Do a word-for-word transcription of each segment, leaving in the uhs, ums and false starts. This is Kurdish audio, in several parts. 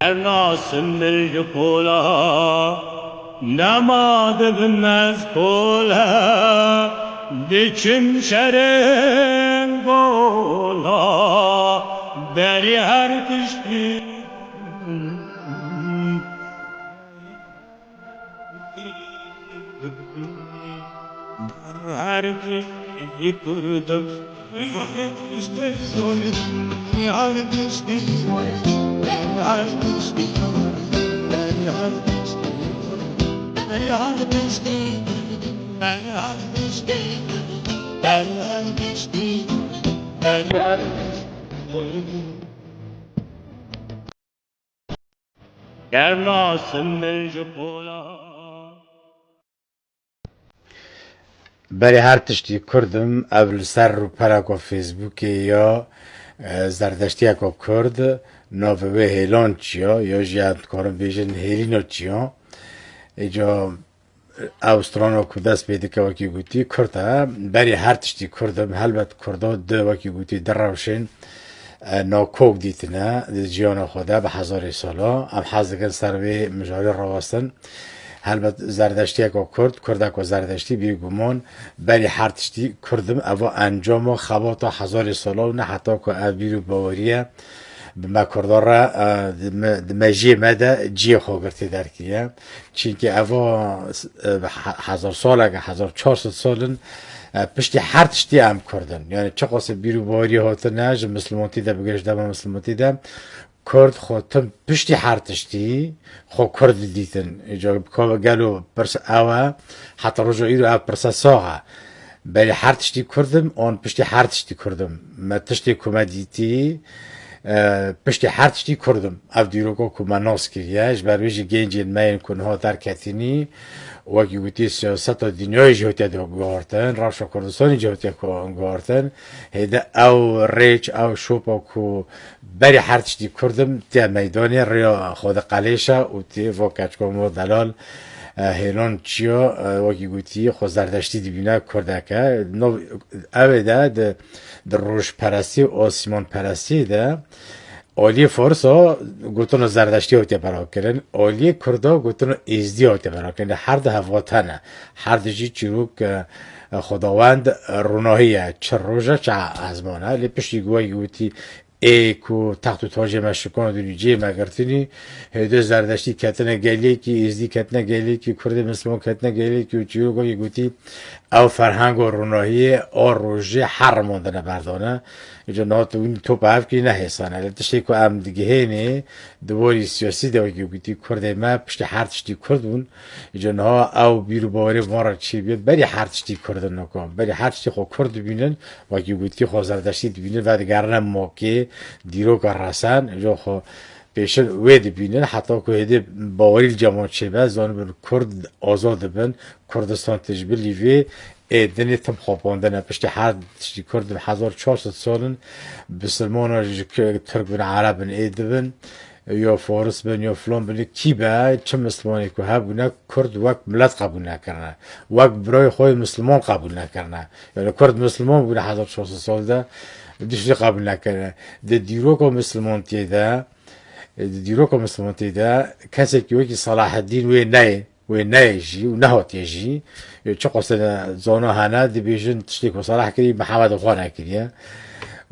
Ger nasin min ji pola, nema dibim ez kole, diçim şerên gola, berî her tiştî. Her tiştî Kurdim. Ger nasin min ji pola. Berê her tiştî Kurd im, ev li ser rûpeleka Facebookê ya, e, zerdeştiyeka Kurd, navê wê Hêlan Çiya, ya jî em dikarin bêjin Hêlîna Çiya. Îca ew strana ku dest pê dike wekî gotî Kurd e. Berê her tiştî Kurd im, helbet Kurda di wekî gotî di rewşên, e, nakok dîtine di jiyana xwe de bi hezarê sala. Em hez dikin ser vê mijarê rawestin. Helbet zerdeştiyeka Kurd, Kurdeka zerdeştî bêguman berî her tiştî Kurd im. Eva encama xebata hezarê sala û ne heta ku ev bîr û baweriye bi me Kurda re, e, di me, di mejiyê me de cihê xwe girtî derkiriye. Çimkî eva, e, he-, hezar saleke, hezar çar sed sal in, e, piştî her tiştî em Kurd in. Yani çiqasî bîr û bawerî hatine ji Mislimantî de, bi giş dema Mislimantî de, Kurd xwe tim piştî her tiştî xwe Kurd didîtin. Îca bi ka gelo pirs ew e, heta roja îro ev pirse sax e. Berî her tiştî Kurd im, an piştî her tiştî Kurd im. Me tiştê ku me dîtî, e, piştî her tiştî Kurd im. Ev dîroka ku me nas kiriye, ji ber wê jî gencên me yên ku niha derketînî, wekî gotî siyaseta dinyayê jî hatiye guhartin, rewşa Kurdistanê jî hatiye guhartin. Hêde ew rêç, ew şopa ku berî her tiştî Kurd im, tê meydanê rêya xwe diqelêşe û tê va keçika me delal, e, Hêlan Çiya, e, wekî gotî xwe zerdeştî dibîne Kurdeke. No, ew ê de di, di rojperestî û asîmanperestî de aliyê Farisa gotina zerdeştî hatiye belakirin, aliyê Kurda gotina êzdî hatiye belakirin. Her di hevwate ne. Her di jî çîrok, e, Xwedawend, e, ronahî ye. Çi roj e, çi ezman e. Lê piştî ku wekî gotî ê ku text û tacê me şikandin û cihê me girtinî, hêdê zerdeştî ketine geliyekî, êzdî ketine geliyekî, kurdê misliman ketine geliyekî û çîroka wî gotî, ew ferhenga ronahiyê a rojê herimandine berdane. Îca niha tu wî top hevkî ne hêsan e. Lê tiştê ku em digihênê di warî siyasî de wekî gotî kurdê me piştî her tiştî kurd bûn. Îca niha ew bîr û bawerê van re çêbûye, berî her tiştî kurd in niha. Berî her tiştî xwe kurd dibînin, wekî gotî xwe zerdeştî dibînin, vedigerine makê, dîroka resen, îca xwe pêşin wê dibînin, heta ku hêdî bawerî li cem wan çêbe, zanibin kurd azad dibin, Kurdistan tê ji bilî vê ê dinê tim xapandine. Piştî her tiştî kurd in, hezar çar sed sal in, bisilmana ji k-, tirk bin, ereb bin, ê dibin. Ya Faris bin, ya filan bin, kî be, çi mislimanê ku hebûne, Kurd wek milet qebûl nekirine. Wek birayê xwe yê misliman qebûl nekirine. Yani Kurd misliman bûne hezar çar sed sal de, diştî qebûl nekirine. Di dîroka mislimantiyê de, di dîroka mislimantiyê de kesekî wekî Selaheddîn wê neyê, wê neyê jî û nehatiye jî. Çiqas zana hene, dibêjin tiştê ku Selah kirî, Mihemed xwe nekiriye.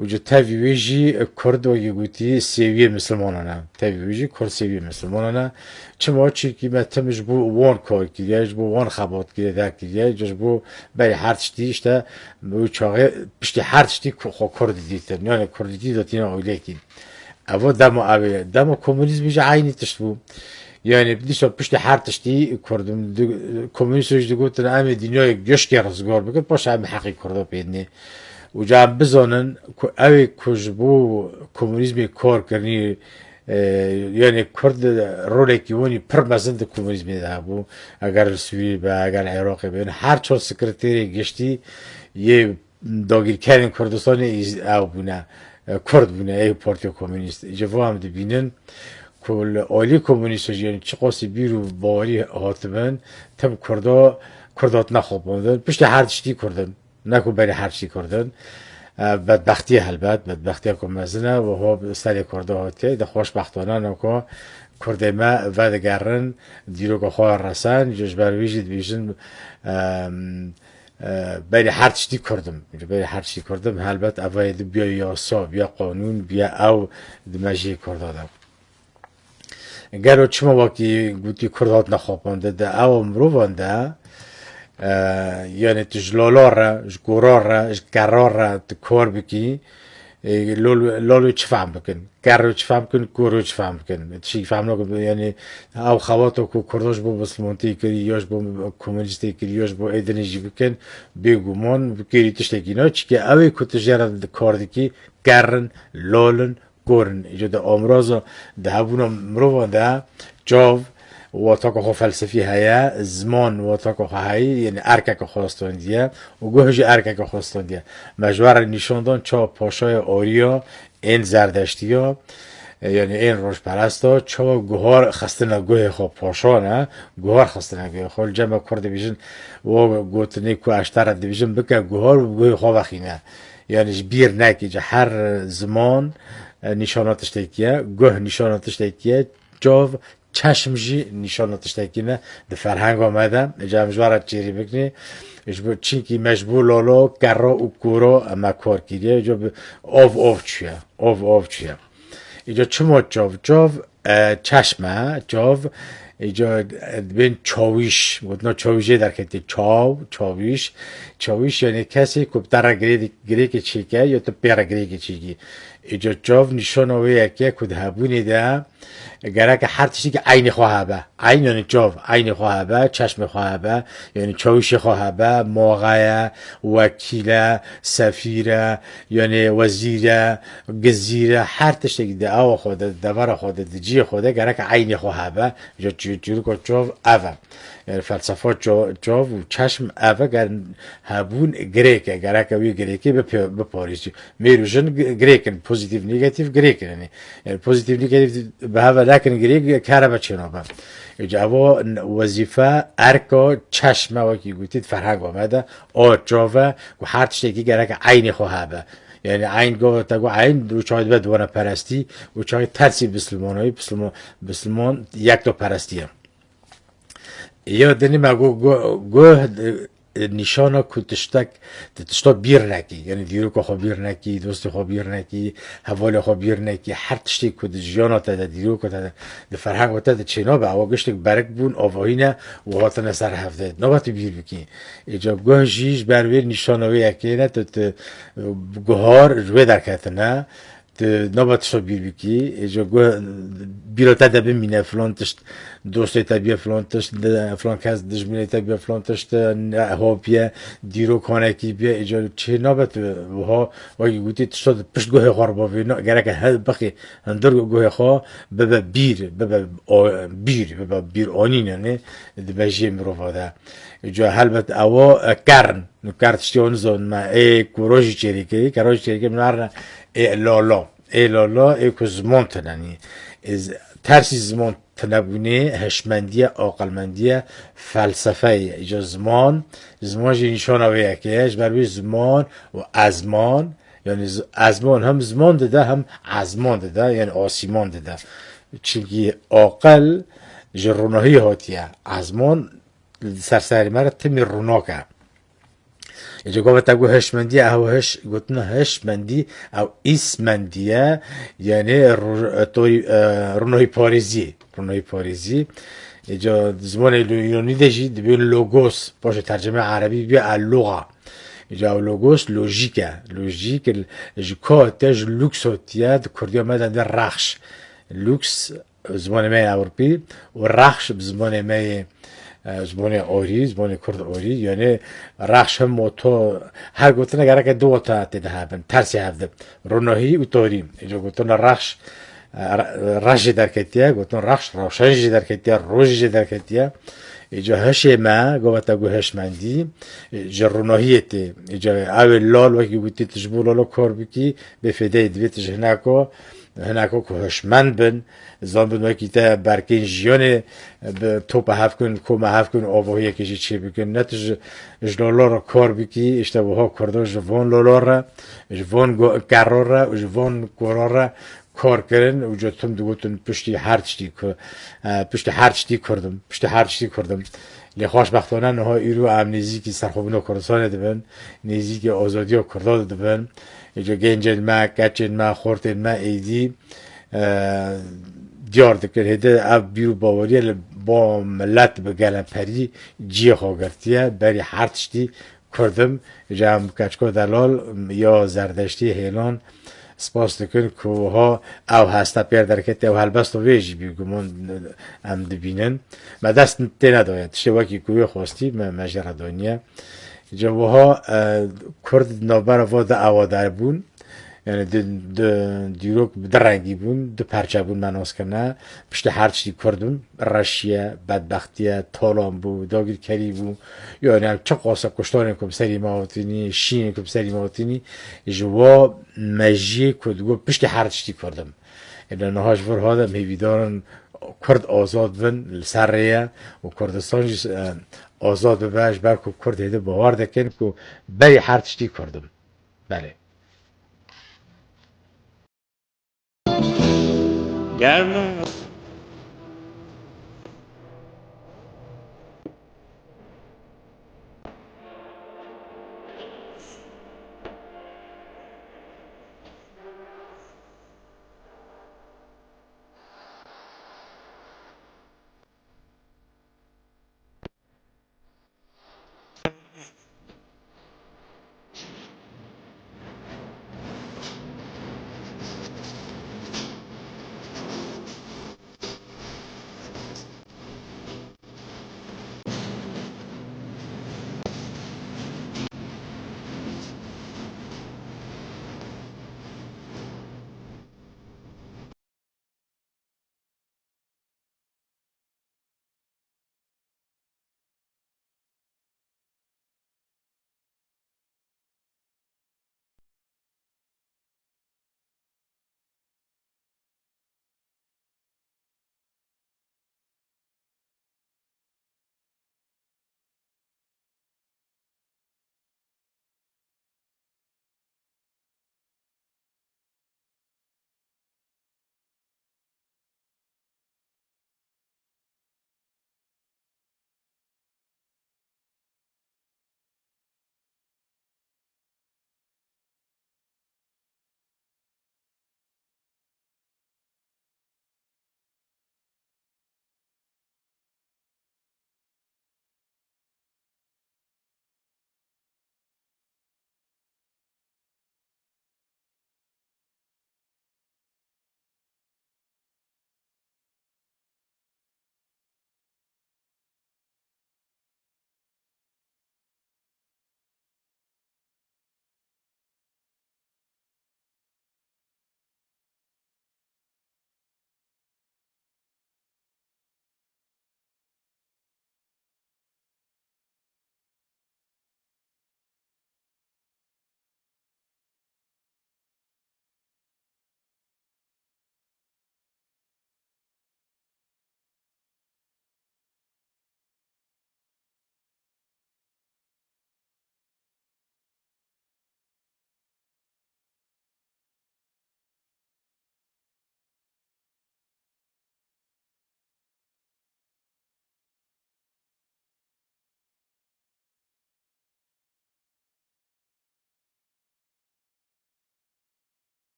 Û ji tevî wê jî Kurd wekî gotî sêwiyê misilmanan e. Tevî wê jî Kurd sêwiyê misilmanan e. Çima? Çimkî me tim ji bo wan kar kiriye, ji bo wan xebat kiriye, derkiriye, ji bo berî her tiştî işte wî çaxê piştî her tiştî ku-, xwe Kurd didîtin. Yani Kurdîtî datîne ailekî. Evo dema ev ê. Dema komunîzmê jî eynî tişt bû. Yani dîsa piştî her tiştî Kurd im. Di-, komunîsto jî digotin, em ê dinyayê gişkê rizgar bikin, paşa em ê heqê Kurda pê dinê. Û ca em bizanin ku ew ê ku ji bo komunîzmê kar kirinî, e, yani Kurd rolekî wan jî pir mezin di komunîzmê de hebû. Eger li Sûriyê be, eger Iraqê be, yani her çar sekreterê giştî yê dagirkerên Kurdistanê îz-, ew bûne, e, Kurd bûne, ê Partiya Komûnîst. Ji vo em dibînin ku li alî komûnîst jî, yani çiqasî bîr û bawerî hatibin, tim Kurda, Kurd hatine xapandin. Piştî her tiştî Kurd in. Ne ku berî her tiştî Kurd in. E, bedbextî ye helbet, bedbextiya ku mezin e, wiha serê Kurda hatiye, de xweşbextane ne ku Kurdê me vedigerin, dîroka xwe resen, ji ber wî jî dibêjin, em, e, berî her tiştî Kurd im. Ji berî her tiştî Kurd im, helbet ev ê di biya yasa, biya qanûn, biya ew di mejiyê Kurda de. Gelo çima wekî gotî Kurd hatine xapandin? Di ewa mirovan de, e, yanî tu ji lala re, ji kora re, ji kerra re tu kar bikî, e, lol-, lalo çi fehm bikin? Kerro çi fehm bikin? Koro çi fehm bikin? Tiştî fehm nakin. Yanî ew xebata ku Kurda ji bo Mislimantiyê kirî, ya ji bo komunîstê kirî, ya ji bo ê dinê jî bikin, bêguman bi kêrî tiştekî ne. Çike ew ê ku tu jê re kar dikî, ker in, lal in, kor in. Îca di amraza, di hebûna mirovan de çav wataka xwe felsefî heye, ziman wataka xwe heye, yanî erkeke xwe standiye û guh jî erkeke xwe standiye. Me ji we re nîşan dan çawa paşaya ariya, ên zerdeştiya, e, yanî ên rojperesta, çawa guhar xistine guhê xwe, paşan e, guhar xistine guhê xwe. Li cem me Kurd dibêjin, wa gotinê ku ez ji te re dibêjim, bike guhar û guhê xwe vexîne. Yanî ji bîr nekî, ji her ziman, e, nîşana tiştekî ye, guh nîşana tiştekî ye, çav, çeşm jî nîşana tiştekî ne di ferhenga me de. Îca em ji we re çêrî bikinê. Ji bo, çinkî me ji bo lalo, kerra û koro em me kar kiriye. Îca bi ov ov çûye. Ov ov çûye. Îca çima çav? Çav, e, çeşm e, çav, îca, e, dibên çawîş. Gotina çawîş jê derketiye. Çav, çawîş. Çawîş, yanî kesê ku bi te re girê-, girêkê çêke ya tu pê re girêkê çêkî. Îca çav nîşana wê yekê ku di hebûnê de gereke her tiştekî eynê xwe hebe. Eyn, yanî çav, eynê xwe hebe, çeşmê xwe hebe, yanî çawîşê xwe hebe, moxa ye, wekîl e, sefîr e, yanî wezîr e, gizîr e, her tiştekî di awa xwe de, di devera xwe de, di cihê xwe de gereke eynê xwe hebe. Ji çî-, çîroka çav ev e. Yanî felsefa ço-, çav û çeşm ev e, ger hebûn girêk e, gereke wî girêkê bipê-, biparêzî. Mêr û jin gi-, girêk in, pozîtîf, negatîf girêk in, yanî. Yanî pozîtîf, negatîf bi hev ve nekin girêk, kare be çênabe. Îca evo n-, wezîfe, erka, çeşme, wekî gotî, di ferhenga me de, a çav e, ku her tiştekî gereke eynê xwe hebe. Yanî eyn, gava te got eyn, û çaxê dibe diwaneperestî, û çaxê tersî bisilmanayî, bisilman, bisilman yektaperestî ye. Ya dinê me got, gu-, guh, e, nîşana ku tiştek, tu tişta bîr nekî. Yanî dîroka xwe bîr nekî, dostê xwe bîr nekî, hevalê xwe bîr nekî. Her tiştê ku di jiyana te de, dîroka te de, di ferhenga te de çênabe, ewa giştek berik bûn, avahî ne û hatine ser hevdê. Nabe tu bîr bikî. Îca guh jî ji ber wê nîşana wê yekê ne, tu, tu, e, guhar ji wê derketine. Tu nabe tişta bîr bikî, ê, ji ku bîra te de bimîne, filan tişt, dostê te biye filan tişt, de, filan kes dijminê te biye filan tişt, ne, ho biye, dîrokanekî biye, ê, ca çê nabe tu wiha, wekî gotî tişta di pişt guhê xwe re bavê, na, gereke he, bixê, hundir guhê xwe bibe bîr, bibe o-, bîr, bibe bîr anîn, yanî, di mejiyê mirova de. Îca helbet ewa, e, kern. Nûker tiştê wan nizanime, ê kuro jî çêrîkirî, kero jî çêrîkirî, min arne ê lolo. Ê lolo, ê ku ziman tinenî. Ê z-, tersî ziman tinebûnê, hişmendiye, aqilmendiye, felsefeyê. Îca ziman, ziman jî nîşana wê yekê ye. Ji ber wê ziman û ezman, yanî z-, ezman hem ziman dide, hem ezman dide, yanî asîman dide. Çimkî aqil ji ronahî hatiye. Ezman li ser serê me re timî ronak e. Îca gava te got hişmendiye, ew hiş, gotina hişmendî, ew îsmendiye, yanî ro-, e, torî, e, ronahî parêzî, ronahî parêzî. Îca di zimanê lo-, Yunanî de jî dibên logos, paşê tercime erebî bî el luga. Îca ew logos lojîk e. Lojîk, l-, ji ka te ji lûks hatiye, di kurdiya me de dibê rexş. Lûks, zimanê me yê Ewropî û rexş bi zimanê me yê, e, zimanê orî, zimanê kurd orî, yanî rexş hem wato, her gotina gereke du wata tê de hebin, tersê hev de. Ronahî û torî. Îca gotina rexş, e, re-, reş jê derketiye, gotina rexş, rewşen jê derketiye, roj jê derketiye. Îca hişê me, gava te got hişmendî, e, ji ronahiyê tê. Îca ew ê lal wekî gotî tu ji bo lalo kar bikî, bê fêdeyê divê tu ji hineko, hineka ku hişmend bin, zanbin wekî te berkên jiyanê bi topa hev kin, koma hev kin, avahiyekê jî çêbikin. Ne tu ji, ji lala re kar bikî, îşte wiha Kurda ji van lala re, ji van go-, kerra re û ji van kora re kar kirin û ca tim digotin piştî her tiştî ku, e, piştî her tiştî Kurd im, piştî her tiştî Kurd im. Lê xweşbextane niha îro em nêzîkî serxwebûna Kurdistanê dibin, nêzîkî azadiya Kurda dibin. Îca gencên me, keçên me, xortên me êdî, e, diyar dikin. Hêdî ev bîr û baweriye li ba milet bi geleperî cihê xwe girtiye. Berî her tiştî Kurd im, ji em keçika delal ya Zerdeştî hêlan spas dikin ku wiha ew hesta pê derketiye, ew helbesta wê jî bîguman em dibînin. Me dest tê nedaye. Tiştê wekî ku wê xwestî me, me jê re daniye. Îca wiha, e, Kurd di navbera va de awadar bûn. Yani di, di dîrok bi du rengî bûn, du perçe bûn me nas kirine. Piştî her tiştî Kurd im. Reşiye, bedbextiye, talan bû, dagirkerî bû. Yani em çiqas kuştanên ku bi serî me hatînî, şînên ku bi serî me hatînî, ji wa mejiyê ku digot piştî her tiştî Kurd im. Êna niha ji vir hade em hêvîdarin Kurd azad bin, li ser rê ye û Kurdistan jî, e, azad bibe, ji ber ku Kurd hêdî bawer dikin ku berî her tiştî Kurd im. Belê. Germ